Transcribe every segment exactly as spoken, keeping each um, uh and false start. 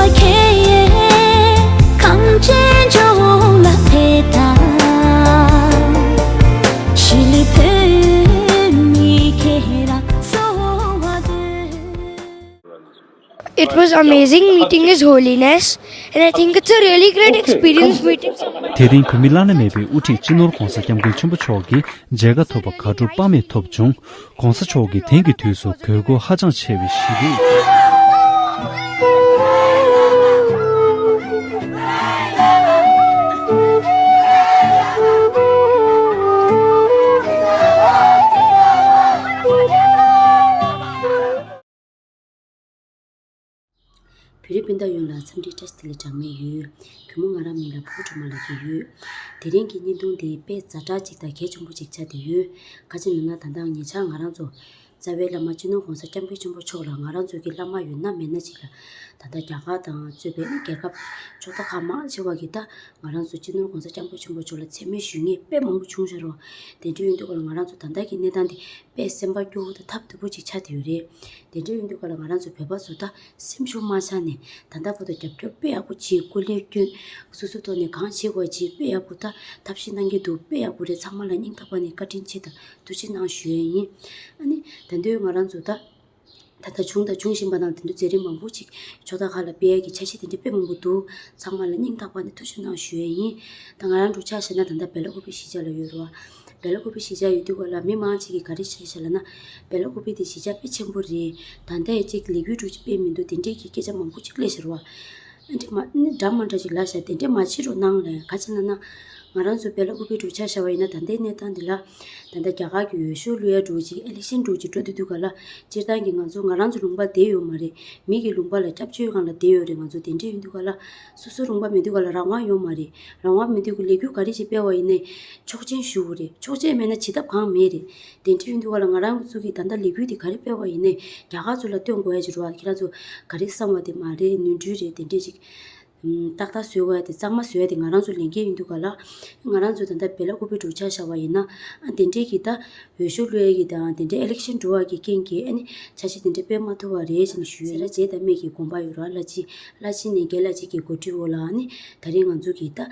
It was amazing meeting His Holiness, and I think it's a really great experience meeting someone. དེ་རིང་བོད་མི་བླ་ན་མེད་པའི་དབུ་ཁྲིད་སྤྱི་ནོར་༧གོང་ས་༧སྐྱབས་མགོན་ཆེན་པོ་མཆོག་གི་མཇལ་ཁ་ཐོབ་པ་དགའ་སྤྲོ་དཔག་མེད་ཐོབ་བྱུང་། ༧གོང་ས་མཆོག་གིས་དེང་གི་དུས་སུ་དགོས་མཁོ་ཧ་ཅང་ཆེ་བའི་ཞི་བདེ། བོད་རིགས་སྤུན་ཟླ་ཡོངས་ལ་འཚམས་འདྲི་བཀྲ་ཤིས་བདེ་ལེགས་གྲངས་མེད་ཡོད། གུས་མོ་ང་རང་མིང་ལ་ཕུར་བུ་སྒྲོལ་མ་ལབ་ཀྱི་ཡོད། དེ་རིང་གི་བརྙན་ཐུང་འདི་དཔེ་ཛ་དྲག་ཅིག་དང་གལ་ཆེན་པོ་ཅིག་ཆགས་བསྡད་ཡོད། ག་ཅི་ན་ན་ད་ལྟ་ཉེ་ཆར་ང་རང་ཚོ་རྩ་བའི་བླ་མ་སྤྱི་ནོར་༧གོང་ས་༧སྐྱབས་མགོན་ཆེན་པོ་མཆོག་ལ་ང་རང་ཚོ་གི་བླ་མ་ཡོད་ན་མེད་ན་ཅིག་ལ་ད་ལྟ་རྒྱ་གར་དང་གཙོས་པའི་རྒྱལ་ཁབ་ཕྱོགས་མཐའ་ཁག་མང་ཆེ་བ་གི་ད་ང་རང་ཚོ་སྤྱི་ནོར་༧གོང་ས་༧སྐྱབས་མགོན་ཆེན་པོ་མཆོག་ལ་མཚན་སྨད་ཞུ་མཁན་དཔེ་མང་པོ་བྱུང་ཤག་རོ། དེ་འདྲ་ཡིན་དུས་ག་ལ་ང་རང་ཚོ་ད་ལྟ་གི་གནས་སྟངས་འདི་དཔེ་སེམས་པ་སྐྱོ་བོ་དང་ཐབས་སྡུག་པོ་ཅིག་ཆགས་བསྡད་ཡོད་རེད། དེ་འདྲ་ཡིན་དུས་ག་ལ་ང་རང་ཚོ་བོད་པ་ཚོ་ད་སེམས་ཤུགས་མ་ཆག་ནས་ད་ལྟ་བར་དུ་རྒྱབ་སྐྱོར་དཔེ་ཡག་པོ་བྱེད། སྐུ་ལས་བསྐྱོན། སོ་སོའི་ཐོག་ནས་གང་བྱེད་དགོས་བྱེད། དཔེ་ཡག་པོ་ད་ཐབས་ཤེས་གནང་གི་འདུག་དཔེ་ཡག་པོ་རེད། ཚང་མ་ལ་སྙིང་ཐག་པ་ནས་བཀའ་དྲིན་ཆེ་དང་ཐུགས་རྗེ་གནང་ཞུ་ཡས་ཡིན། ཨ་ནི་ད་དུང་ང་རང་ཚོ་ད་ད་ལྟ་བྱུང་དང་འབྱུང་བཞིན་པ་དང་དེ་ཚོ་མཛད་རིམ་མང་པོ་ཅིག་ཕྱོགས་མཐའ་ཁག་ལ་སྤེལ་ཡས་ཀྱི་འཆར་གཞི་དེ་འདྲ་དཔེ་མང་པོ་འདུག་ཚང་མ་ལ་སྙིང་ཐག་པ་ནས་ཐུགས་རྗེ་གནང་ཞུ་ཡས་ཡིན། ད་ང་རང་འདྲ་ཆ་བཞག་ན་ད་ལྟ་སྦེ་ལ་ཀུ་པེ་གཞིས་ཆགས་ལ་ཡོད་རེད་བ། སྦེ་ལ་ཀུ་པེ་གཞིས་ཆགས་ཡོད་དུས་ག་ལ་མི་མང་ཅིག་གིས་ག་རེ་བཤད་ཤག་ལབ་ན། སྦེ་ལ་ཀུ་པེ་དེ་གཞིས་ཆགས་དཔེ་ཆེན་པོ་རེད། ད་ལྟ་ཡང་ཅིག་ལས་འགུལ་འདྲ་ཅིག་སྤེལ་མི་འདུག་དེ་འདྲས་ཀྱི་སྐད་ཆ་མང་པོ་ཅིག་སླེབས་ཤག་རེད་བ། ཨ་འདྲ་མ་ནི་འདྲ་མ་འདྲ་ཅིག་ལབ་ཤག་དེ་འདྲས་མ་བྱེད་རོགས་གནང་ལབ། ག་ཅི་ལབ་ན། ང་རང་ཚོ་སྦེ་ལ་ཀུ་པེ་འདྲ་ཆ་བཞག་པ་ཡིན་ན་ད་ལྟའི་གནས་སྟངས་འདི་ལ། ད་ལྟ་རྒྱ་གར་གྱི་འོས་ཤོག་བླུག་ཡ་འདྲ་ཅིག་ཨི་ལེག་ཤན་འདྲ་ཅིག་འགྲོ་དུས་དུས་ག་ལ། སྤྱིར་བཏང་གི་ང་ཚོ་ང་རང་ཚོ་ལུང་པ་བསྡད་ཡོད་མ་རེད། མི་གི་ལུང་པ་ལ་སྐྱབས་བཅོལ་སྒང་ལ་བསྡད་ཡོད་རེད། ང་ཚོ་དེ་འདྲས་ཡིན་དུས་ག་ལ། སོ་སོ་ལུང་པ་མེད་དུས་ག་ལ་རང་དབང་ཡོད་མ་རེད། རང་དབང་མེད་དུས་ཀྱི་ལས་འགུལ་ག་རེ་ཞིག་སྤེལ་བ་ཡིན་ནའི་ཆོག་མཆན་ཞུ་དགོས་རེད། ཆོག་མཆན་མེད་ན་བྱེད་ཐབས་གང་ཡང་མེད་རེད། དེ་འདྲ་ཡིན་དུས་ག་ལ་ང་རང་ཚོ་གིས་ད་ལྟ་ལས་འགུལ་དེ་ག་རེ་སྤེལ་བ་ཡིན་ནའི་རྒྱ་གར་ཚོ་ལ་སྟོན་དགོས་ཡ་ཅིག་རེད་བ། ཁྱེད་རང་ཚོ་ག་རེ་བསམ་བ་དེ་མ་རེད། ནོར་འཁྲུལ་རེད། དེ་འདྲས་ཅིག་ཏག་ཏག་བཟོ་དགོས་ཡ་དེ་གཙང་མ་བཟོ་ཡ་དེ་ང་རང་ཚོ་ལས་འགན་ཡིན་དུས་ག་ལ། ང་རང་ཚོ་ད་ལྟ་སྦེ་ལ་ཀུ་པེ་འདྲ་ཆ་བཞག་པ་ཡིན་ན། ཨ་དེ་འདྲས་ཀྱི་ད་འོས་ཤོག་བླུག་ཡ་གི་དང་དེ་འདྲས་ཨི་ལེག་ཤན་འགྲོ་བ་གི་རྐྱེན་གྱིས་ཨ་ནི་འཆར་གཞི་དེ་འདྲས་སྤེལ་མ་ཐུབ་པ་རེད་ཟེར་ནས་ཞུ་ཡ། སེ་ར་བྱེས་དང་སྨད་ཀྱི་དགོན་པ་ཡོད་རེད་བ། བླ་སྤྱི་བླ་སྤྱི་ནས་རྒན་བླ་སྤྱི་གི་གོ་སྒྲིག་འོག་ལ་ཨ་ནི་ད་རེས་ང་ཚོ་གི་ད།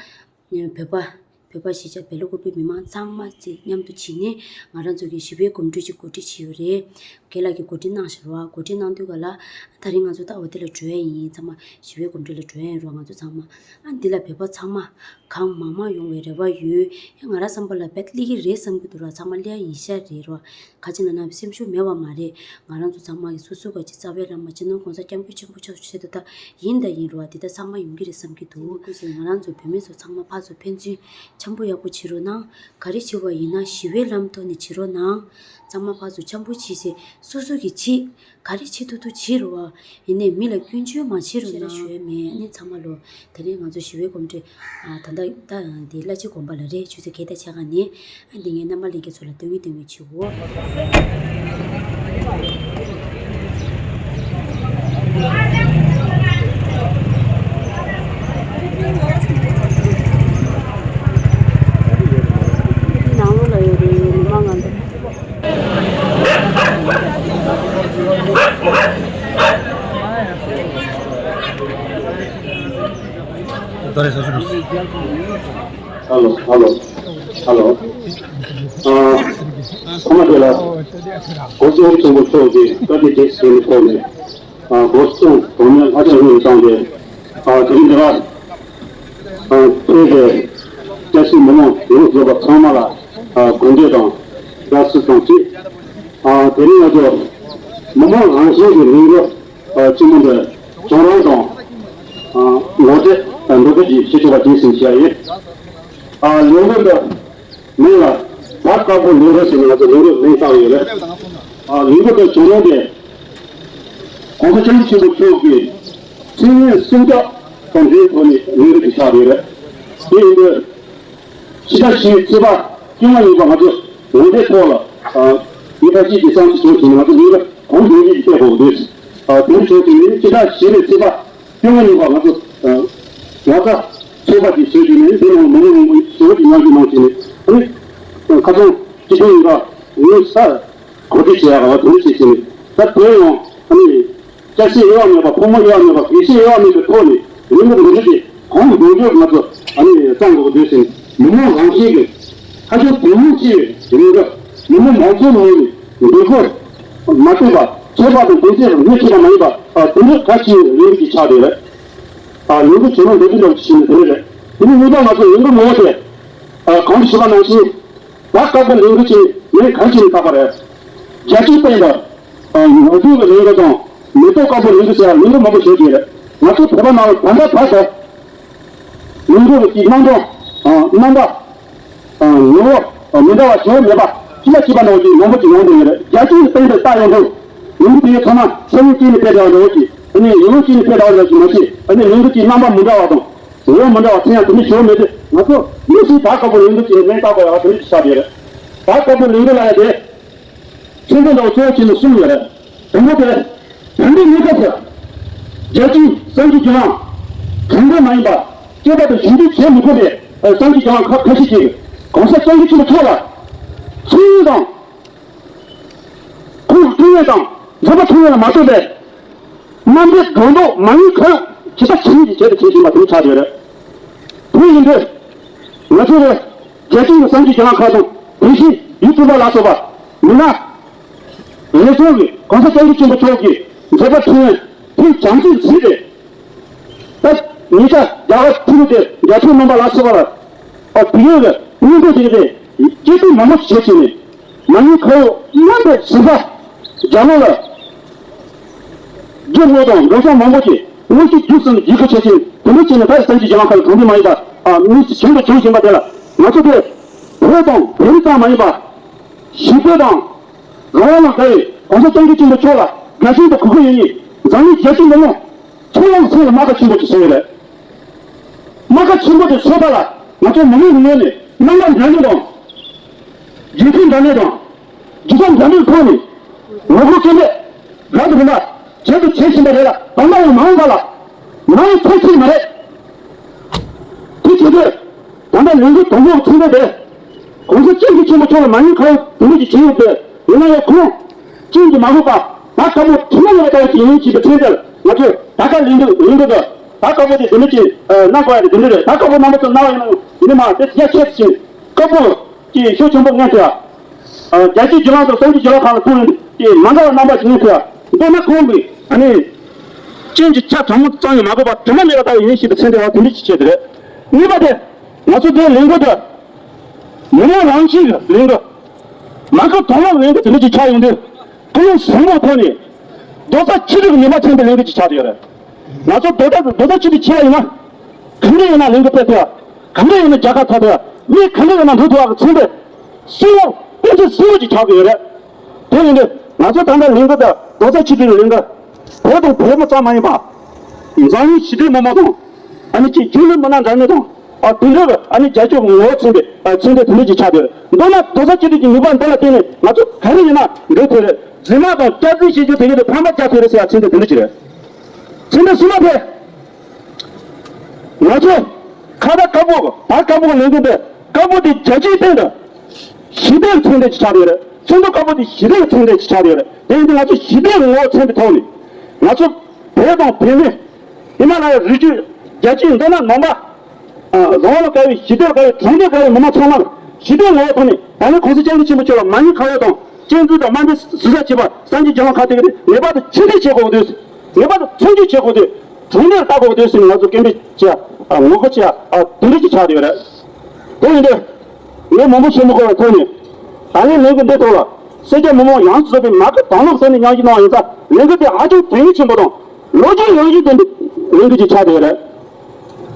བོད་པ། བོད་པ་གཞིས་ཆགས་སྦེ་ལ་ཀུ་པེ་མི་མང་ཚང་མ་ཅིག་མཉམ་དུ་བྱས་ནས་ང་རང་ཚོ་གི་ཞི་བའི་གོམ་བགྲོད་ཅིག་གོ་སྒྲིག་བྱས་ཡོད་རེད། རྒན་ལགས་ཀྱིས་གོ་སྒྲིག་གནང་ཤག་རོ། གོ་སྒྲིག་གནང་དུས་ག་ལ་ད་རིང་ང་ཚོ་ད་འོ་དེ་ལ་འགྲོ་ཡ་ཡིན། ཚང་མ་ཞི་བའི་གོམ་བགྲོད་ལ་འགྲོ་ཡ་ཡིན་རོ། ང་ཚོ་ཚང་མ་ཨ་འདི་ལ་བོད་པ་ཚང་མ་གང་མང་མང་ཡོང་བའི་རེ་བ་ཡོད། ཡང་ང་རང་བསམ་པ་ལ་བེད་སླེབས་ཀྱི་རེད་བསམ་གྱི་འདུག་ར། ཚང་མ་སླེབས་ཡ་ཡིན་ཤག་རེད་རོ། ག་ཅི་ན་ན་སེམས་ཤུགས་མེད་པ་མ་རེད། ང་རང་ཚོ་ཚང་མ་གི་སོ་སོ་ག་ཅི་རྩ་བའི་བླ་མ་སྤྱི་ནོར་༧གོང་ས་༧སྐྱབས་མགོན་ཆེན་པོ་མཆོག་ཆེད་དུ་ད་ཡིན་ད་ཡིན་རོ། དེ་ད་ཚང་མ་ཡོང་གི་རེད་བསམ་གྱི་འདུག་ཁོ་ཚོས་ང་རང་ཚོ་བོད་མི་ཚོ་ཚང་མ་ཕར་ཚུར་ཕན་ཚུན་འཆམ་པོ་ཡག་པོ་བྱེད་རོགས་གནང་། ག་རེ་བྱེད་པ་ཡིན་ན་ཞི་བའི་ལམ་ཐོག་ནས་བྱེད་རོགས་གནང་། ཚང་མ་ཕར་ཚུར་འཆམ་པོ་བྱེད་ཟེར། སོ་སོ་གི་བྱེད། ག་རེ་བྱེད་ཐུབ་ཐུབ་བྱེད་རོགས། ཡིན་ནའི་མི་ལ་སྐྱོན་བརྗོད་མ་བྱེད་རོགས་གནང་ཞུ་ཡ་མེད། ཨ་ནི་ཚང་མ་ལོ། དེ་རིང་ང་ཚོ་ཞི་བའི་གོམ་བགྲོད། ཨ་ད་ལྟ་ད་འདི་བླ་སྤྱི་དགོན་པ་ལ་རེད། ཆུ་ཚོད་བརྒྱད་དང་ཕྱེད་ཀ་ནས། ཨ་འདི་ངའི་རྣམ་པ་ལྷན་རྒྱས་ཚོ་ལ་སྟོན་གི་སྟོན་གི་བྱེད་འོ། ནང་ལོགས་ལ་ཡོད་རེད། མི་མང་ང་ཚོ། ཧ་ལོ། ཧ་ལོ། ཧ་ལོ། ཨ། ཁོང་དེ་ལ་གོ་སྐྱོང་ཆེན་པོ་མཆོག་གིས་བཀའ་དྲིན་རྗེས་སུ་ཐོག་ནས། ཨ། སྒོ་གསུམ་དོན་གཉེར་ལྷ་ཆོས་ངོས་བཏང་སྟེ། ཨ། དེ་རིང་འདི་གར། ཨ། ཕེབས་པའི་བཀྲ་ཤིས་མི་མང་ལས་འགུལ་བཟོ་བ་ཚང་མ་ལ། ཨ། དགོངས་འགྲེལ་དང་བཀྲ་ཤིས་བདེ་ལེགས། ཨ། དེ་རིང་ང་ཚོ་མི་མང་རང་བཞིན་གྱི་ལས་འགུལ། ཨ། ཆེན་མོ་འདི་གཅོང་རོང་དང་། ཨ། ངོ་སྤྲོད་དང་འགྲོ་སྐྱོད་ཀྱི་བྱེད་ཆོག་པ་དེ་ཟིན་བྱས་ཡིན། ཨ། ལས་འགུལ་འདི། མིང་ལ་བར་དཀར་པོ་ལུང་རོ་ཞེས་ནས་ང་ཚོ་ལུང་རོ་མིང་བཏགས་ཡོད་རེད། ཨ། ལུང་རོ་དང་གཅོང་རོང་དེ་༧གོང་ས་༧སྐྱབས་མགོན་ཆེན་པོ་མཆོག་གིས་ཚེ་སྔོན་སུམ་བརྒྱ་དང་འབྲེལ་ཐོག་ནས་ལུང་རོ་དེ་ཆགས་ཡོད་རེད། དེ་ཡིན་དུས་ཕྱི་ཟླ་བཞིའི་ཚེས་པ་བཅོ་ལྔ་ཉིན་པ་ང་ཚོ་ངོ་དེབ་ཐོག་ལ། ཨ། ཉིན་ཕྱེད་ཀྱི་བསམ་ཚུལ་བྱུང་ཞིང་ང་ཚོ་ལུང་རོ་གོང་དུ་ཡིག་ཆ་སྤེལ་དགོས་འདུག་ཨ། དེ་འདྲ་བྱུང་དུས་ནི་ཕྱི་ཟླ་བཞི་པའི་ཚེས་པ། བཅོ་ལྔ་ཉིན་པ་ང་ཚོ། ཨ། ལོ་ཙཱ་ཚོགས་པ་དེ་བཟོས་བྱས་ནས་དེ་ནང་མི་མང་མང་པོས་ཞེ་པོ་ཅིག་མཉམ་ཞུགས་གནང་བྱས་ནས། ཨ་ནི་ཁ་སང་སྤྱི་ཚོགས་ཡིན་པ་ངོས་ས་གོ་སྒྲིག་བྱེད་ཡག་ལ་དོན་བྱེད་བྱས་ནས། ད་དེ་ཡང་ཨ་ནི་ སྐྱ་སེར་དབྱེ་བ་མེད་པ། ཕོ་མོ་དབྱེ་བ་མེད་པ། དགེ་བཤེས་དབྱེ་བ་མེད་པའི་ཐོག་ནས་ལས་འགུལ་འགོ་འཛུགས་ཀྱིས་གོང་དུ་འགྲོ་རྒྱུར་ང་ཚོ་ཨ་ནི་བསམ་དགོས་ཀྱི་འདུག་ཟེར་ནས། མི་མང་རང་བཞིན་གྱིས་ཧ་ཅང་དོན་སྙིང་ཆེ་བའི་ལས་འགུལ། མི་མང་མང་ཚོགས་ངོས་ནས་འདེགས་སྐྱོར་མ་ཐེབས་པ། ཚོད་དཔག་དང་དོན་ཚན་རང་ངོས་ཆད་པ་མ་ཡིན་པ། ཨ་དེ་འདྲ་གལ་ཆེ་བའི་ལས་འགུལ་ཅིག་ཆགས་བསྡད་རེད། ཨ་ལས་འགུལ་ཇེ་མང་འགྲོ་རྒྱུ་འདྲ་བོ་ཞིག་ནས་དེ་འདྲ་རེད། དེ་ནས་གཉིས་པ་ང་ཚོ་ལས་འགུལ་ངོ་བོ་དེ། ཨ་གོང་དུ་ཞུས་པ་ནང་བཞིན། ད་སྐབས་ཀྱི་ལས་འགུལ་ཅིག་ངས་གང་ཅིག་ནས་བཏགས་པ་རེད། རྒྱལ་སྤྱིའི་སྟེང་དུ། ཨ་ངོ་རྒོལ་གྱི་ལས་འགུལ་དང་མེ་ཏོག་དཀར་པོ་ལས་འགུལ་ཟེར་བ་ལས་འགུལ་མང་པོ་བྱེད་ཀྱི་རེད། ང་ཚོ་བོད་པ་ནང་ལ་ད་ལྟ་བར་དུ་ལས་འགུལ་གྱི་རྣམ་གྲངས། ཨ་རྣམ་པ། ཨ་ངོ་བོ། ཨ་མི་འདྲ་བ་ཞེ་པོ་མེད་པ། གཅིག་ལ་གཅིག་པ་འདྲ་བོ་ཅིག་མང་པོ་ཅིག་ཡོང་བསྡད་ཡོད་རེད། རྒྱལ་སྤྱིའི་སྟེང་དུ་ལྟ་ཡོང་དུས། ལས་འགུལ་དེ་ཚང་མ་ས་ཡུལ་གཅིག་ནས་སྤེལ་བསྡད་པ་འདྲ་བོ་ཅིག་ཨ་ནི་ཡུལ་ལུང་གཅིག་ནས་སྤེལ་བསྡད་པ་འདྲ་ཅིག་མ་ཟད། ཨ་ནི་ལས་འགུལ་གྱི་རྣམ་པ་མི་འདྲ་བ་དང་། ངོ་བོ་མི་འདྲ་བ་ཐོན་ཡ་དེ་འདྲ་ཞིག་མེད་དུས། ང་ཚོ་མི་ཞིག་ད་སྐབས་ཀྱི་ལས་འགུལ་གྱི་མིང་བཏགས་དགོས་ཡ་དེ་འདྲ་ཞིག་ཆགས་བསྡད་རེད། ད་སྐབས་ཀྱི་ལས་འགུལ་ལབ་ཡ་དེ་ཚོགས་འདུ་འདྲ་བོ་གཙོ་བོ་བྱས་ནས་གསུམ་ཡོད་རེད། དང་པོ་དེ། ད་ལྟའི་གནས་སྐབས་སུ་རྒྱལ་སྤྱིའི་གསར་འགྱུར་བརྒྱུད་ལམ་གང་དགོས་མ་ཡིན་པ། སྐྱོན་པ་དང་ཞིབ་འཇུག་བྱེད་མི་དགོས་པའི་གསར་འགྱུར་བརྒྱུད་ལམ་ཁག་ཁ་ཤས་ཤིག་གོང་ས་སྐྱབས་མགོན་ཆེན་པོ་མཆོག་ལ་ཚུལ་དང་། ཁོང་སྐུ་ངལ་དང་མཛད་པ་ཐོན་ཡོད་ལ་མ་ལྟོས་པའི། རྣམ་པའི་སྒྲོ་འདོགས་མ་ངེས་ཁར་ཇི་ལྟར་བྱེད་ཀྱི་བྱེད་དུ་བྱེད་བཞིན་པ་དེ་ཆགས་ཡོད་རེད། དེ་ཡིན་དུས། ང་ཚོ་རེད། རྒྱལ་སྤྱིའི་གསར་འགྱུར་བརྒྱུད་ལམ་ཁག་དང་། དེ་བཞིན་ཡུ་ཊུབ་པ་ལ་སོགས་པ། མི་སྣ་རེ་ཟུང་གིས་གོང་ས་སྐྱབས་མགོན་ཆེན་པོ་མཆོག་གི་མཛད་པ་ཐོན་ཡོད་དེ་བྱམས་བརྩེས་གཟིགས་ཏེ། ད་ཉེ་ཆར་རྒྱ་གར་ཕྲུ་གུ་དེ་རྒྱལ་ཚོགས་རྣམ་པ་ལ་སོགས་པ་ལ། ཨ་བོད་ཡིག་གི་སྙིང་བསྡུས་དེ་གི་དེ་སྐད་འབོད་མང་པོ་ཞིག་བྱས་བྱས་ནས། མ་ཎི་ཁ་ཡོག་མཉམ་དུ་ཟིན་པ། རྒྱ་ནག་ལ་རྒྱུ་དངོས་དང་འགྲོ་སོང་མང་པོ་ཞིག་དངོས་ཤུགས་བརྒྱུད་ཟིན་ཡིག་སྐུར་བྱས་ཤིང་། དེ་འདྲ་བྱས་ནས་ད་རེས་བཙན་བྱོལ་སྤྱི་ལམ་ཁག་ལ་གྲོང་སྡེ་མ་ཡིན་པ། ཨ་མི་གཞན་དུ་བྱུང་བཞིན་པ་དེ་ལ། ང་ཚོ་དེ་བོད་དང་བོད་རིགས་ཙམ་མ་ཡིན་པ། ཞི་བདེ་དང་རང་དབང་ལ་དགའ་བའི་གོང་ས་སྐྱབས་མགོན་ཆེན་པོ་མཆོག་ལ་དགའ་ཞེན་དང་གུས་བཀུར་ཡོད་མཁན་འཛམ་གླིང་རྒྱལ་སྤྱིའི་མི་མང་ཚོ་ཡང་སེམས་ལ་རྨ་ཁ་ཆེན་པོ་ཞིག་བཟོས་ཡོད་རེད། རྨ་ཁ་ཆེན་པོ་དེ་བཟོས་པ་ལ་ང་ཚོ་མི་མང་གི་ངོས་ནས་རྣམ་པ་འདྲ་མཉམ་དང་། རྒྱལ་ཕམ་འདྲ་མཉམ་དང་། རྒྱལ་ཁམས་འདྲ་མཉམ་ཐོག་ནས་ངོ་རྒོལ་སྐད་འབོད་རབ་ཏུ་རིམ་པ་བྱེད་དུ་བྱེད་བཞིན་པ་རེད་ལ། ད་ལྟ་ཡང་མ་འོངས་པ་ལ་མ་འོངས་ཚོད་ཚོད་མ་རེད། དེ་བྱེད་དུས་ད་ལྟ་ལས་འགུལ་དང་པོ་ཚོགས་འདུ་དེ་གོང་ས་སྐྱབས་མགོན་ཆེན་པོ་མཆོག་ལ་མ་ཉེས་ཁ་གཡོག་དེ་འདྲ་ཞིག་བྱས་ཡོད་པས། ཡིན་ན་ཡང་ཁོང་ཅིས་ཀྱང་མ་དགོས་པ། ད་དཀར་པོ་དྲི་མ་མེད་པ་ལྟ་བུ་ཞིག་ཡིན་ཞེས་པའི་མཚན་དེར། ང་ཚོས་ད་ག་ལས་འགུལ་ལས་འགུལ་དུ་ད་དཀར་པོ་དེ་དེ་འདྲ་ཅིག་གནང་དགོས་ཡ་དེ་དེ་འདྲ་རེད། ད་དཀར་པོ་རྣམ་པ་ཚོ་གནང་བ་ཡིན་ན་ཡང་ཡིན་ན་མ་དེ་ཡ་ཁྱེད་ཀྱིས་དཀར་པོ་ཀྱི་ཤུགས་ཆེན་པོ་མངོན་ཐུབ་ཡ། རྒྱལ་སྤྱིའི་བརྒྱུད་ལམ་དང་གསར་འགྱུར་བརྒྱུད་ལམ་ཁག་ལ་ཐུག་ཡོང་དུས་ཀྱི་མ་འདྲ་བ་རྣམ་པ་ཞིག་མངོན་ཐུབ་ཡ། མདོར་ན་ཁོང་གིས་ཨ་ནི་སྐྱོན་གྱི་ཆ་དྲང་མོ་ཙམ་ཡང་མ་དགོས་པ་དྲི་མ་མེད་པ་ལྟ་བུ་ཡིན་ཞེས་པའི་མཚན་དེ་བ་དེ་འདྲ་ཅིག་བྱས་ཏེ་རེད། གཉིས་པ་དེ། ང་ཚོ་དེའི་ལས་འགུལ་དེ། མི་མང་རང་བཞིན་གྱི་ལས་འགུལ། མ་རྐང་དང་པོ་ལས་འགུལ་དེ་འདྲ་ཅིག་ཆགས་ཡོང་དུས། ཀུན་སློང་བཟང་པོ་ཐོག་ནས། རྡོག་རྩ་ཆིག་སྒྲིལ་གྱི་ངེས་པ་མཚོན་པའི་ལས་འགུལ་ཅིག་ཆགས་ཡོད་རེད། ང་ཚོ་རྡོག་རྩ་རྡོག་རྩ་གཅིག་སྒྲིལ་བྱས་ཡིན་ན། ག་འདྲ་ཡིན་ན་ལས་འགུལ་སྤེལ་ཐུབ་ཡ། ག་འདྲ་ཡིན་ན་རྒྱལ་ཁ་ཐོབ་ཐུབ་ཡ། མི་ག་འདྲ་ཡིན་ན་འགྲོ་ཐུབ་ཡ་གི་མཚོན་པའི་གསོལ་བ་དཔེ་མཚོན་གསོལ་བ་ཅིག་ཆགས་ཀྱི་ཡོད་རེད། དེ་ཡིན་དུས་ང་ཚོ་ད་ལྟ་ལས་འགུལ་དེ་རྡོག་རྩ་གཅིག་སྒྲིལ་གྱི་ལས་འགུལ། བོད་དང་བོད་མི་ཙམ་མ་ཡིན་པ། འཛམ་གླིང་ཞི་བདེའི་མི་མང་དང་། ཨ་ནི་ཅིག་ཁྱིམ་ལུང་མི་སྣ་འདྲ་མིན་དང་། ཨ་དེ་འདྲ་གི་ཨ་ནི་རྒྱལ་སྤྱི་གི་ངོ་བོ་མཚོན་པའི་ཨ་མཚོན་དོན་དེ་འདྲ་ཅིག་ཆགས་ཡོད་རེད། མདོར་ན་རྡོག་རྩ་གཅིག་སྒྲིལ་གྱི་ནུས་པ་འདི་ལ་བརྟེན་ནས་ང་ཚོ་ག་རེ་ཡིན་ན་འགྲོ་ཐུབ་རེད། རྫུན་མ་དང་སྐྱག་རྫུན་བཤད་རྒྱུ་དེ་གའི་དེ་ཕར་མ་རྒྱག་ཐུབ་རེད་ཟེར་ཡ་མཚོན་དོན་དེ་འདྲ་ཅིག་རེད། མཚོན་དོན་གསུམ་པ་དེ། ང་ཚོ་ཁ་བརྡ་དཀར་པོ་ད་དཀར་པོ་ལས་འགུལ་འདི་དཀར་པོ་དེ་རྒྱལ་སྤྱིའི་སྟེང་དུ་ཞི་བདེའི་མཚོན་དོན་ཅིག་ཆགས་ཡོད་རེད། ཚོགས་འདུ་དཀར་པོ་དེ་ཞི་བདེའི་མཚོན་དོན་ཅིག་ཆགས་ཡོད་རེད། དེ་ཡིན་དུས་ང་ཚོ་ཞི་བདེའི་ངོ་བོ་མཚོན་པའི་ཐོག་ནས་ང་ཚོ་བོད་དང་བོད་མི། ཧི་མ་ལ་ཡའི་རི་རྒྱུད། རྒྱལ་སྤྱིའི་མདོར་ན་ནང་པ། རང་དབང་ལ་དགའ་བའི་ཞི་བདེ་ལ་དགའ་བའི་དྲང་བདེན་དགའ་བའི་མི་མང་ཚང་མར་ཞི་བདེའི་ངོ་བོ་ཐོག་ནས་ད་ནི་གོང་ས་སྐྱབས་མགོན་ཆེན་པོ་མཆོག་ལ་མ་ཉེས་ཁ་གཡོག་དང་སྐྱོན་འཛུགས་དང་དམའ་འབེབས་ཟུར་ཟ་བྱས་པ་གསར་འགྱུར་བརྒྱུད་ལམ་ཁག་དེ་གིས་ངེས་པར་དུ་ཕྱིར་འཐེན་བྱེད་དགོས་འདུག་ངེས་པར་དུ་མཚམས་འཇོག་བྱེད་དགོས་འདུག་དྲང་བདེན་ལ་ལྟ་དགོས་འདུག་ཟེར་ནས་ང་ཚོ་སྐད་འབོད་བྱས། ངོ་རྒོལ་བྱས། དེ་འདྲ་ཅིག་ཆགས་བསྡད་ཡོད་རེད། དེ་ཡིན་དུས་ངས་མང་པོ་བཤད་མི་དགོས་པའི་ཐོག་ནས་ད་ནི་ལས་འགུལ་འདི་ཐོག་ལ་སེར་སྐྱ་མི་མང་ཡོངས་སུ་རྫོགས་པའི་མ་སྐུལ་དང་བློ་གསལ་ནས་མཉམ་ཞུགས་གནང་བ་ཡིན་ཙང་ལས་འགུལ་དེ་ཧ་ཅང་དོན་སྙིང་ཆེན་པོ་དང་། ལོ་རྒྱུས་ཡང་ཡིན་དེ་འདྲ་ལས་འགུལ་ཅིག་ཆགས་བསྡད་ཡོད་རེད།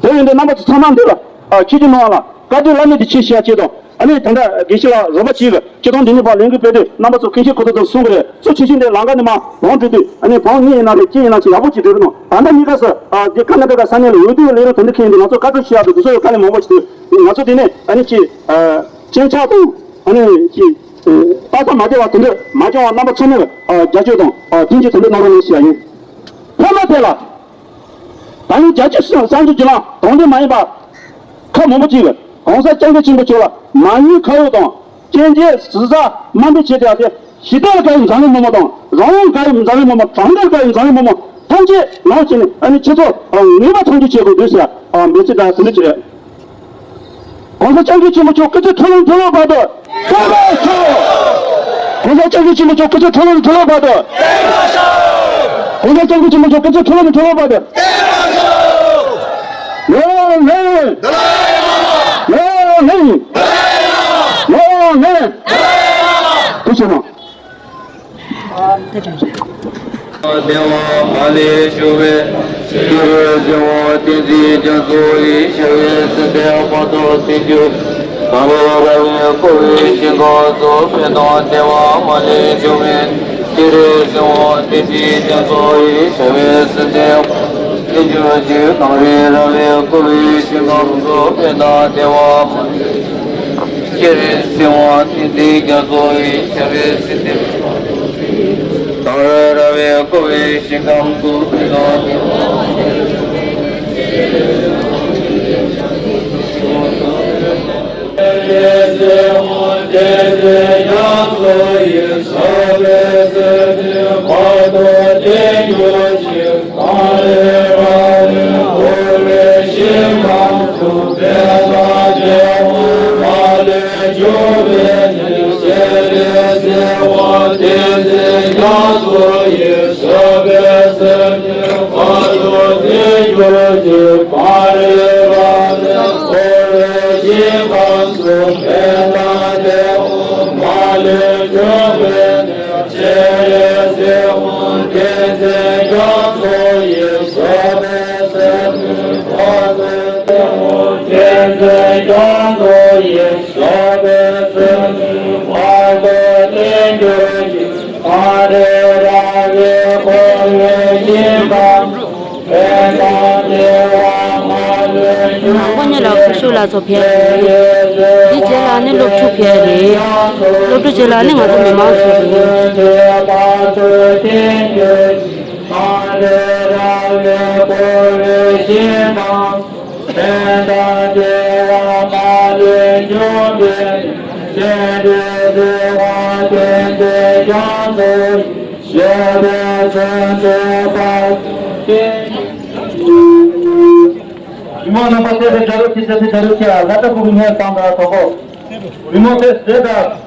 དེ་ཡིན་དུས་རྣམ་པ་ཚོ་ཚང་མ་འདི་ལ་ཨ་ཆིབས་བསྒྱུར་གནང་བ་ལ་བཀའ་དྲིན་བླ་མེད་དུ་ཆེ་ཞུ་ཡ་ཆེད་དང་། ཨ་ནི་ད་ལྟ་དགེ་བཤེས་ལགས་རོགས་པ་གཅིག་གིས་སྤྱི་ཟླ་འདི་ཉིན་པར་ལས་འགུལ་སྤེལ་དུས་རྣམ་པ་ཚོ་ཁྱེད་ཀྱིས་གོ་ཐོས་དང་གསུང་གི་རེད། གཙོ་ཆེ་ཤོས་འདི་ལམ་ཁ་ནས་མར་ལོངས་འགྲོ་དུས་ཨ་ནི་བང་གཉིས་ཡིན་ན་རེད། གཅིག་ཡིན་ན་ཆེ་ཡག་པོ་ཅིག་འགྲོ་གི་འདུག་ད་ལྟ་གཉིས་ཀ་སུ་ཨ་འདི་ཀར་ནཱ་ཊ་ཀ་ས་གནས་ལ་འོས་བསྡུ་ལས་རིམ་དེ་འདྲ་འཁེལ་ཡོང་དུས་ང་ཚོ་བཀའ་དྲིན་ཆེ་ཡག་འདུག་དེ་ཚོ་ཡང་དཀའ་ལས་མང་པོ་ཅིག་འདུག་ང་ཚོ་དེ་ནས་ཨ་ནི་ཅིག་ཨ་སྤྱན་ཆབ་དང་ཨ་ནི་ཅིག་ཨ་པ་སངས་མ་བསྡད་པ་དེ་འདྲ་མ་བྱུང་བར་རྣམ་པ་ཚང་མས་ཨ་རྒྱབ་སྐྱོར་དང་ཨ་མཐུན་འགྱུར་དེ་འདྲ་གནང་རོགས་གནང་ཞུ་ཡ་ཡིན། ཐ་མ་དེ་ལ། ད་ནི་རྒྱལ་སྤྱིའི་གསར་འགྱུར་བརྒྱུད་ལམ་དང་འདོད་མ་ཡིན་པ་ཁག་མང་པོ་ཅིག་གིས་གོང་ས་སྐྱབས་མགོན་ཆེན་པོ་མཆོག་ལ་མ་ཉེས་ཁ་གཡོག་དང་སྐྱོན་བརྗོད་ཟུར་ཟ་དམའ་འབེབས་བྱས་ཏེ་ཡང་དེ་ཞི་བདེ་ལ་དགའ་བའི་འཛམ་གླིང་མི་མང་དང་རང་དབང་དགའ་བའི་འཛམ་གླིང་མི་མང་དྲང་བདེན་དགའ་བའི་འཛམ་གླིང་མི་མང་ ཐམས་ཅད་ནང་བཞིན་ཨ་ནི་ཁྱེད་ཚོ་ངེས་པ་ཐམས་ཅད་བྱེད་དགོས་འདུག་ཟེར་འབོད་ཚིག་དང་ཟིན་བྲིས་ཅིག་རེད། ༸གོང་ས་༸སྐྱབས་མགོན་ཆེན་པོ་མཆོག་སྐུ་ཚེ་ཁྲི་ལོ་ཁྲི་ལོ་བར་དུ་བརྟན་པར་ཤོག ༸གོང་ས་༸སྐྱབས་མགོན་ཆེན་པོ་མཆོག་སྐུ་ཚེ་ཁྲི་ལོ་ནས་ཁྲི་ལོ་བར་དུ། ༸གོང་ས་༸སྐྱབས་མགོན་ཆེན་པོ་མཆོག་སྐུ་ཚེ་ཁྲི་ལོ་ནས་ཁྲི་ལོ་བར་དུ། ལོ་ལེགས། ལོ་ལེགས། ལོ་ལེགས། ཐུགས་རྗེ་གནང་། བདེ་བ་མ་ལུས་འབྱུང་བའི་ཕྱིར། ཞི་བའི་གསོལ་བ་བསྟན་འཛིན་རྒྱ་མཚོ་ཡི། ཞི་བའི་གསེར་ཕྲེང་བར་དུ་བརྟན་གྱུར། གངས་རི་ར་བས་བསྐོར་བའི་ཞིང་ཁམས་སུ། ཕན་དང་བདེ་བ་མ་ལུས་འབྱུང་བའི་ཕྱིར། ཞི་བའི་གསོལ་བ་བསྟན་འཛིན་རྒྱ་མཚོ་ཡི། ཞི་བའི་གསེར་ཕྲེང་བར་དུ་བརྟན་གྱུར་ཅིག་གངས་རི་ར་བས་བསྐོར་བའི་ཞིང་ཁམས་སུ། ཕན་དང་བདེ་བ་མ་ལུས་འབྱུང་བའི་ཕྱིར། ཞི་བ་བསྟན་འཛིན་རྒྱ་མཚོ་ཡི། ཞི་བའི་གསེར་ཕྲེང་བར་དུ་བརྟན་གྱུར་ཅིག་གངས་རི་ར་བས་བསྐོར་བའི་ཞིང་ཁམས་སུ། ཕན་དང་བདེ་བ་མ་ལུས་འབྱུང་བའི་ཕྱིར། ཞི་བའི་གསོལ་བ་བསྟན་འཛིན་རྒྱ་མཚོ་ཡི། ཞི་བའི་གསེར་ཕྲེང་བར་དུ་བརྟན་གྱུར་ཅིག་གངས་རི་ར་བས་བསྐོར་བའི་ཞིང་ཁམས་སུ། ཕན་དང་བདེ་བ་མ་ལུས་འབྱུང་བའི་ཕྱིར། ཞི་བའི་གསོལ་བ་བསྟན་འཛིན་རྒྱ་མཚོ་ཡི། ཞི་བའི་གསེར་ཕྲེང་བར་དུ་བརྟན་གྱུར་ཅིག་གངས་རི་ར་བས་བསྐོར་བའི་ཞིང་ཁམས་སུ། ཕན་དང་བདེ་བ་མ་ལུས་འབྱུང་བའི་ཕྱིར། ཞི་བའི་གསོལ་བ་བསྟན་འཛིན་རྒྱ་མཚོ་ཡི། ཞི་བའི་གསེར་ཕྲེང་བར་དུ་བརྟན་གྱུར་ཅིག་གངས་རི་ར་བས་བསྐོར་བའི་ཞིང་ཁམས་སུ། ཕན་དང་བདེ་བ་མ་ལུས་འབྱུང་བའི་ཕྱིར། ཞི་བའི་གསོལ་བ་བསྟན་འཛིན་རྒྱ་མཚོ་ཡི། ཞི་བའི་གསེར་ཕྲེང་བར་དུ་བརྟན་གྱུར་ཅིག་གངས་རི་ར་བས་བསྐོར་བའི་ཞིང་ཁམས་སུ། ཕན་དང་བདེ་བ་མ་ལུས་འབྱུང་བའི་ཕྱིར། ཞི་བའི་གསོལ་བ་བསྟན་འཛིན་རྒྱ་མཚོ་ཡི། འདི་རྗེས་ལ་ནི་སློབ་ཕྲུག་ཕེབས་རེད། སློབ་ཕྲུག་རྗེས་ལ་ནི་ང་ཚོ་མི་མང་ཚོ་རེད། ཕན་དང་བདེ་བ་མ་ལུས་འབྱུང་བའི་ཕྱིར། ཕན་དང་བདེ་བ་མ་ལུས་འབྱུང་བའི་ཕྱིར། ཞི་བའི་གསོལ་བ་བསྟན་འཛིན་རྒྱ་མཚོ་ཡི། ཞི་བའི་གསེར་ཕྲེང་བར་དུ་བརྟན་གྱུར་ཅིག་གངས་རི་ར་བས་བསྐོར་བའི་ཞིང་ཁམས་སུ། ཕན་དང་བདེ་བ་མ་ལུས་འབྱུང་བའི་ཕྱིར། ཞི་བའི་གསོལ་བ་བསྟན་འཛིན་རྒྱ་མཚོ་ཡི། ཞི་བའི་གསེར་ཕྲེང་བར་དུ་བརྟན་གྱུར་ཅིག་མི་མང་རྣམ་པ་བསད་པའི་དགྲ་རུ་ཁྱེར། བསད་པའི་དགྲ་རུ་ཁྱེར། ལྷ་དྲག་པོ་གི་སྙན་དང་དང་དོ་པོ། མི་མང་ཕེབས་བསད་དང་།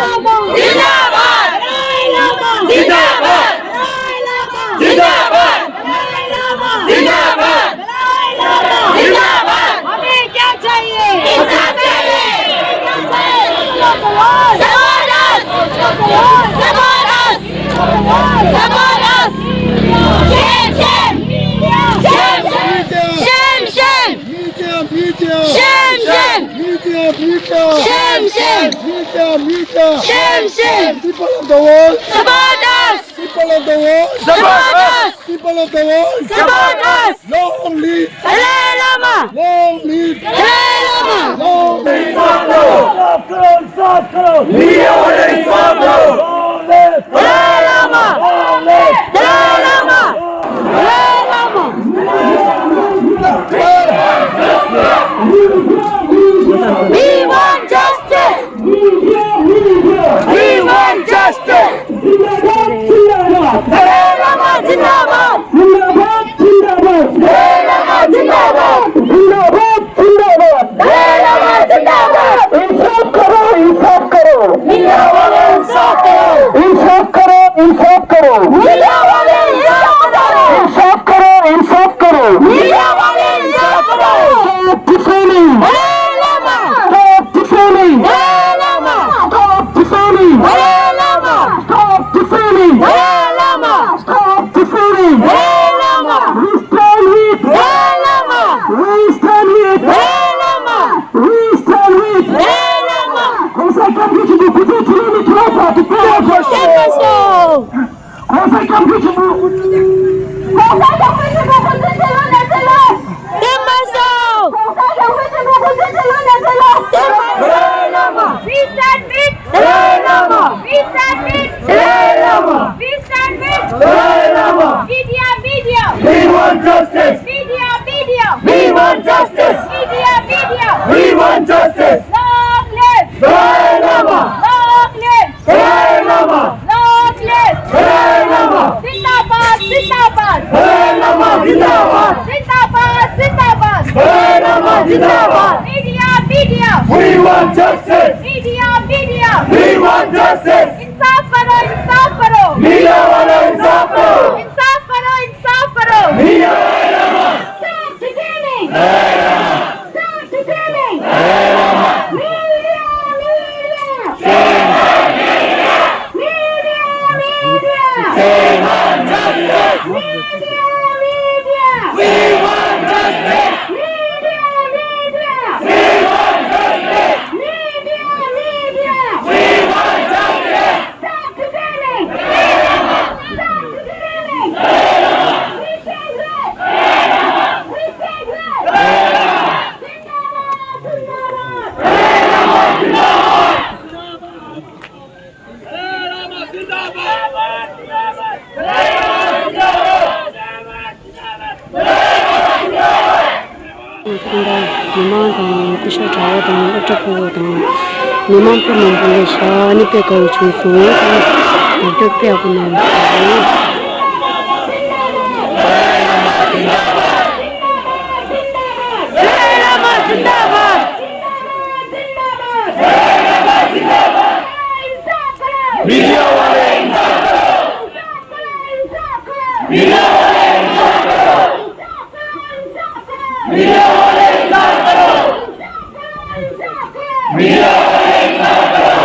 जिंदाबाद। जिंदाबाद। जिंदाबाद। जिंदाबाद। जिंदाबाद। हमें क्या चाहिए? इंसाफ चाहिए। जबरदस्त। जबरदस्त। जबरदस्त। Shame, shame. Shame, shame. Media, media. Shame, shame. Media, media. Shame, shame. Media, media. Shame, shame. People of the world. Support us. People of the world. Support us. People of the world. Support us. Long live. Dalai Lama. Long live. Dalai Lama. Long live. इंसाफ करो, इंसाफ करो। मीडिया वाले इंसाफ करो। Long live. Dalai Lama. Long live. Dalai Lama. Dalai Lama. We want justice. We want justice. Dalai Lama zindabad. Dalai Lama zindabad. Dalai Lama zindabad. इंसाफ करो, इंसाफ करो। मीडिया वाले इंसाफ करो। इंसाफ करो, इंसाफ करो। मीडिया वाले इंसाफ करो। इंसाफ करो, इंसाफ करो। मीडिया वाले इंसाफ करो। Stop defaming. Dalai Lama. Stop defaming. Dalai Lama. Stop defaming. Dalai Lama. Stop defaming. Dalai Lama. Stop defaming. Dalai Lama. We stand with. Dalai Lama. We stand with. Dalai Lama. We stand with. Dalai Lama. གོང་ས་སྐྱབས་མགོན་ཆེན་པོའི་སྐུ་ཚེ་ཁྲི་ལོ་ནས་ཁྲི་ལོ་བར་དུ་བརྟན་པར་ཤོག། བརྟན་པར་ཤོག། གོང་ས་སྐྱབས་མགོན་ཆེན་པོ། གོང་ས་སྐྱབས་མགོན་ཆེན་པོའི་སྐུ་ཚེ་ཁྲི་ལོ་ནས་ཁྲི་ལོ། བརྟན་པར་ཤོག། གོང་ས་སྐྱབས་མགོན་ཆེན་པོའི་སྐུ་ཚེ་ཁྲི་ལོ་ནས་ཁྲི་ལོ། བརྟན་པར་ཤོག། We stand with Dalai Lama. We stand with Dalai Lama. We stand with Dalai Lama. Media, media. We want justice. Media, media. We want justice. Media, media. We want justice. Long live Dalai Lama. Long live Dalai Lama. Long live Dalai Lama. Zindabad, zindabad. Dalai Lama zindabad. Zindabad, zindabad. Dalai Lama zindabad. Media, media. We want justice. Media, media. We want justice. इंसाफ करो, इंसाफ करो। मीडिया वाला इंसाफ करो। इंसाफ करो, इंसाफ करो। मीडिया वाला। Stop defaming. Stop defaming. Media, media. Media, media. Media, media. We want justice. Media, media. We want justice. Media, media. We want justice. Stop defaming! Stop defaming! We take it! We take it! ཁོང་དང་མི་མང་དང་སྐུ་ཞབས་གྲྭ་བ་དང་སློབ་གྲྭ་ཕྲུ་གུ་དང་མི་མང་སྤུན་མང་པོ་ལས་ཤ་ནི་དཔེ་དགའ་བོ་བྱུང་སོང་། ང་ཚོ་དཔེ་ཡག་པོ་གནང་འདུག मीडिया वाले इंसाफ करो। मीडिया वाले इंसाफ करो। मीडिया वाले इंसाफ करो। मीडिया वाले इंसाफ करो। मीडिया वाले इंसाफ करो।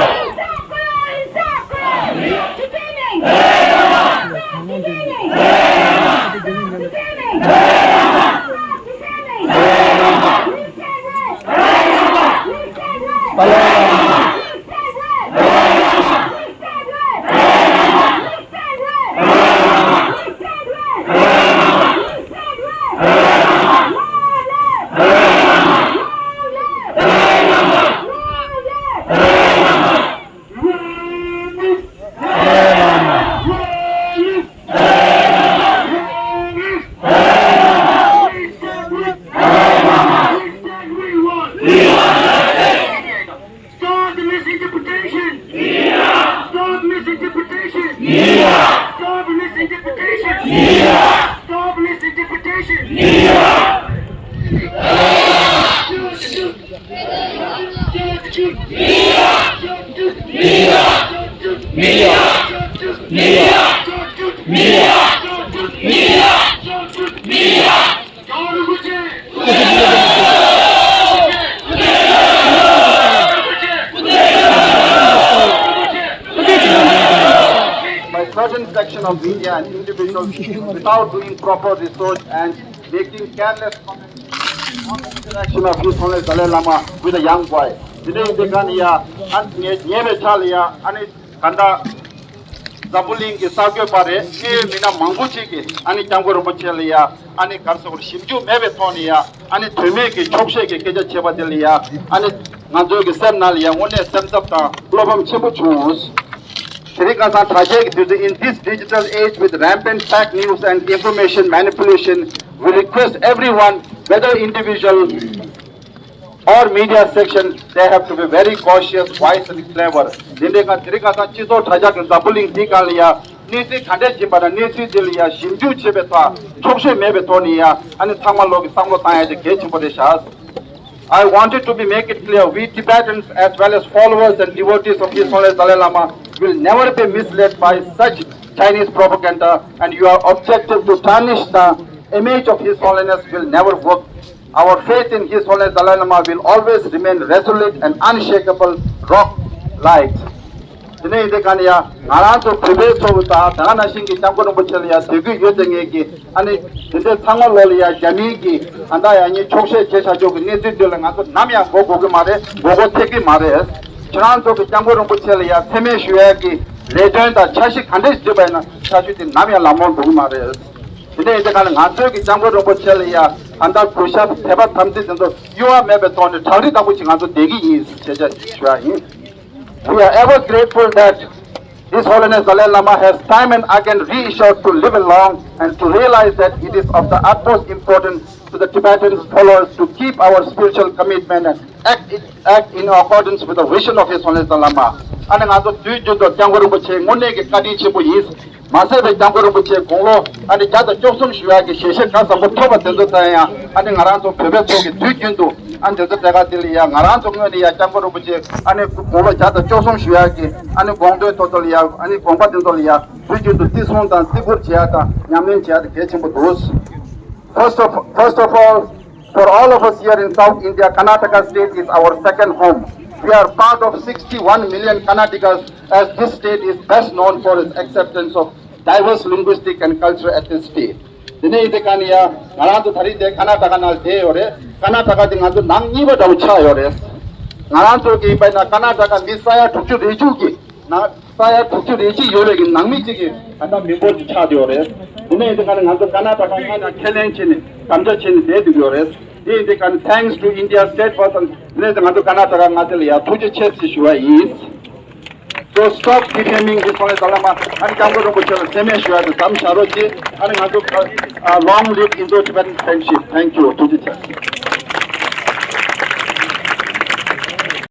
Media, media, media, media, media. By certain section of media and individuals without doing proper research and making careless comments on the interaction of His Holiness Dalai Lama with a young boy. དེ་འདྲ་ཡིན་དེ་ག་ནི་ཡ། ཨ་ནི་ཉེ་བའི་ཆ་ལ་ཡ། ཨ་ནི་ག་འདྲ། འཛམ་བུ་གླིང་གི་གསར་འགོད་པ་རེད། ཤེས་ཡོན་མི་སྣ་མང་པོ་ཅིག་གིས་ཨ་ནི་སྐྱབས་མགོན་རིན་པོ་ཆེ་ལ་ཡ། ཨ་ནི་ག་རེ་ཟེར་དགོས་རེད། ཞིབ་འཇུག་མེད་པའི་ཐོག་ནས་ཡ། ཨ་ནི་དོན་མེད་ཀྱི་འཁྱོག་བཤད་ཀྱི་སྐད་ཆ་བྱས་པ་དེ་ལ་ཡ། ཨ་ནི་ང་ཚོའི་གི་སེམས་ནང་ལ་ཡ་དངོས་གནས་སེམས་འཚབ་དང་བློ་ཕམ་ཆེན་པོ་བྱུང་། དེ་རིང་ཁ་སང་དྲ་རྒྱའི་གི་དུས་ཚོད། In this digital age with rampant fake news and information manipulation, we request everyone, whether individual or media section, they have to be very cautious, wise and clever. དེ་འདྲའི་ཁ། དེ་རིང་ཁ་སང་སྤྱི་ཚོགས་དྲ་རྒྱ་གི་འཛམ་བུ་གླིང་འདིའི་སྒང་ལ་ཡ། གནས་ཚུལ་ག་འདྲས་ཡིན་པ་དང་གནས་ཚུལ་དེ་ལ་ཡ་ཞིབ་འཇུག་བྱེད་པའི་ཐོག་འཁྱོག་བཤད་མེད་པའི་ཐོག་ནས་ཡ། ཨ་ནི་ཚང་མ་ལོག་གི་བསམ་བློ་བཏང་ཡ་དེ་གལ་ཆེན་པོ་རེད་ཤག I wanted to be make it clear, we Tibetans as well as followers and devotees of His Holiness Dalai Lama will never be misled by such Chinese propaganda, and you are objective to tarnish the image of His Holiness will never work. Our faith in His Holiness Dalai Lama will always remain resolute and unshakable, rock like. དེ་ནས་ཡིན་དེ་ག་ནི་ཡ། ང་རང་ཚོ་བོད་པའི་ཚོགས་པ་དང་དེ་ག་ནང་བཞིན་གྱི་སྐྱབས་མགོན་རིན་པོ་ཆེ་ལ་ཡ་དད་གུས་ཡོད་དེ་ངེས་ཀྱི། ཨ་ནི་དེ་འདྲའི་ཚང་མ་ལོག་ལ་ཡ་རྒྱ་མིའི་གི་ཨ་ད་ཡ་ཉེ་འཁྱོག་བཤད་བྱེད་བྱ་ཆོག་གི་གནས་ཚུལ་འདི་ལ་ང་ཚོ་ནམ་ཡང་མགོ་སྒུར་གི་མ་རེད། མགོ་སྐོར་ཐེབས་གི་མ་རེད། ཁྱེད་རང་ཚོ་གི་སྐྱབས་མགོན་རིན་པོ་ཆེ་ལ་ཡ་མཚན་སྨད་ཞུ་ཡ་གི་ལས་དོན་དང་འཆར་གཞི་ག་འདྲས་ཞིག་བརྗོད་པ་ཡིན་ན་འཆར་གཞི་དེ་ནམ་ཡང་ལམ་ལྷོང་འགྲོ་གི་མ་རེད། དེ་འདྲ་ཡིན་དེ་ག་ནི་ང་ཚོའི་གི་སྐྱབས་མགོན་རིན་པོ་ཆེ་ལ་ཡ་ཨ་ད་གུས་ཞབས་དད་པ་དམ་ཚིག་དེ་ཚོ་གཡོ་བ་མེད་པའི་ཐོག་ནས་བྲག་རི་ལྟ་བུ་ཞིག་ང་ཚོ་བསྡད་ཀྱི་ཡིན་ཞེས་བྱ་ཞུ་ཡ་ཡིན། We are ever grateful that His Holiness Dalai Lama has time and again reassured to live along and to realize that it is of the utmost importance to the Tibetan followers to keep our spiritual commitment and act, act in accordance with the vision of His Holiness Dalai Lama. ཨ་ནི་ང་ཚོ་དུས་རྒྱུན་དུ་སྐྱབས་མགོན་རིན་པོ་ཆེ་དངོས་གནས་ཀྱི་བཀའ་དྲིན་ཆེན་པོ་ཡིན། མ་ཟད་པའི་སྐྱབས་མགོན་རིན་པོ་ཆེ་དགུང་ལོ་ཨ་ནི་བརྒྱ་དང་བཅུ་གསུམ་བཞུགས་ཡག་གི་ཞལ་བཞེས་བཀའ་བཟང་པོ་ཐོབ་པ་དེ་ཚོ་དང་ཡང་ཨ་ནི་ང་རང་ཚོ་བོད་པའི་ཚོགས་ཀྱི་དུས་རྒྱུན་དུ་ཨ་ནི་དེ་ཚོ་དེ་ག་དེ་ལ་ཡང་ང་རང་ཚོ་ངོས་ནས་ཡང་སྐྱབས་མགོན་རིན་པོ་ཆེ་ཨ་ནི་དགུང་ལོ་བརྒྱ་དང་བཅུ་གསུམ་བཞུགས་ཡག་གི་ཨ་ནི་དགོངས་དོན་ཐོག་ལ་ཡང་ཨ་ནི་དགོངས་པ་དེ་ཚོ་ལ་ཡང་དུས་རྒྱུན་དུ་བརྩི་སྲུང་དང་བརྩི་བཀུར་བྱེད་ཡག་དང་ཉམས་ལེན་བྱེད་ཡག་དེ་གལ་ཆེན་པོ་འདུག First of, first of all, for all of us here in South India, Karnataka state is our second home. We are part of sixty-one million Karnataka, as this state is best known for its acceptance of diverse linguistic and cultural ethnicity. དེ་ནས་ཡིན་དེ་ག་ནི་ཡ། ང་རང་ཚོ་ད་རེས་དེ་ཀར་ནཱ་ཊ་ཀ་ནང་བསྡད་ཡོད་རེད། ཀར་ནཱ་ཊ་ཀ་དེ་ང་ཚོ་ནང་གཉིས་པ་འདྲ་བོ་ཆགས་ཡོད་རེད། ང་རང་ཚོ་གི་ཡིན་པ་ཡིན་ན་ཀར་ནཱ་ཊ་ཀ་མི་ས་ཡ་དྲུག་ཅུ་རེ་གཅིག་གི་ནང་ས་ཡ་དྲུག་ཅུ་རེ་གཅིག་ཡོད་པའི་གི་ནང་མི་གཅིག་གི་ད་ལྟ་མི་འབོར་ཅིག་ཆགས་བསྡད་ཡོད་རེད། དེ་ནས་ཡིན་དེ་ག་ནི་ང་ཚོ་ཀར་ནཱ་ཊ་ཀ་སྔོན་ལ་ཁས་ལེན་བྱས་ནས་དམ་བཅའ་བྱས་ནས་བསྡད་འདུག་ཡོད་རེད། དེ་ཡིན་དེ་ག་ནི་thanks to India's steadfast and དེ་ནས་ང་ཚོ་ཀར་ནཱ་ཊ་ཀ་མངའ་སྡེ་ལ་ཡ་ཐུགས་རྗེ་ཆེ་ཞེས་ཞུ་བ་ཡིན། So stop defaming His Holiness Dalai Lama. ཨ་ནི་སྐྱབས་མགོན་རིན་པོ་ཆེ་ལ་མཚན་སྨད་ཞུ་ཡ་དེ་མཚམས་བཞག་རོགས་གྱིས། ཨ་ནི་ང་ཚོ་ཨ་long live Indo-Tibetan friendship. Thank you. ཐུགས་རྗེ་ཆེ།